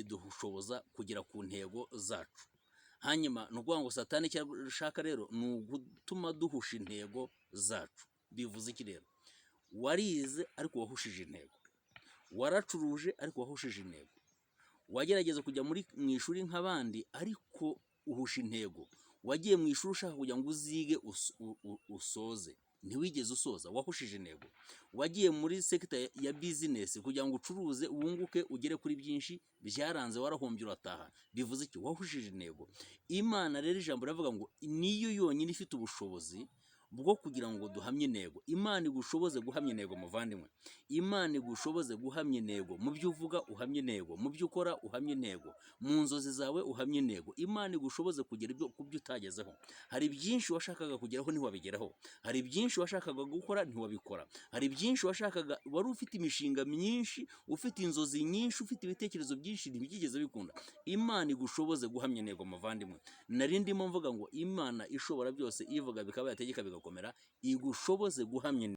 Idushoboza kugera ku ntego zacu. Hanyuma ni ukuvuga ngo Satani icyo ashaka rero ni ugutuma duhusha intego zacu. Bivuze iki rero? Warize ariko wahushije intego, waracuruje ariko wahushije intego, wagerageza kujya mu ishuri nk'abandi ariko uhusha intego, wagiye mu ishuri ushaka kugira ngo uzige usoze, ntiwigeze usoza, wahushije intego, wagiye muri secteur ya business kugira ngo ucuruze, wunguke, ugere kuri byinshi, byaranze, warahombye, urataha. Bivuze iki? Wahushije intego. Imana rero, ijambo riravuga ngo niyo yonyine ifite ubushobozi bwo kugira ngo duhamye intego. Imana igushoboze guhamya intego, muvandimwe. Imana igushoboze guhamya intego. Mu byo uvuga uhamye intego, mu byo ukora uhamye intego, mu nzozi zawe uhamye intego. Imana igushoboze kugera ibyo ku byo utagezeho. Hari byinshi washakaga kugeraho ntiwabigeraho, hari byinshi washakaga gukora ntiwabikora, hari byinshi washakaga, wari ufite imishinga myinshi, ufite inzozi nyinshi, ufite ibitekerezo byinshi, ntibyigeze bikunda. Imana igushoboze guhamya intego, muvandimwe. Nari ndimo mvuga ngo Imana ishobora byose, ivuga bikaba, yategeka bigakomera, igushoboze guhamya intego.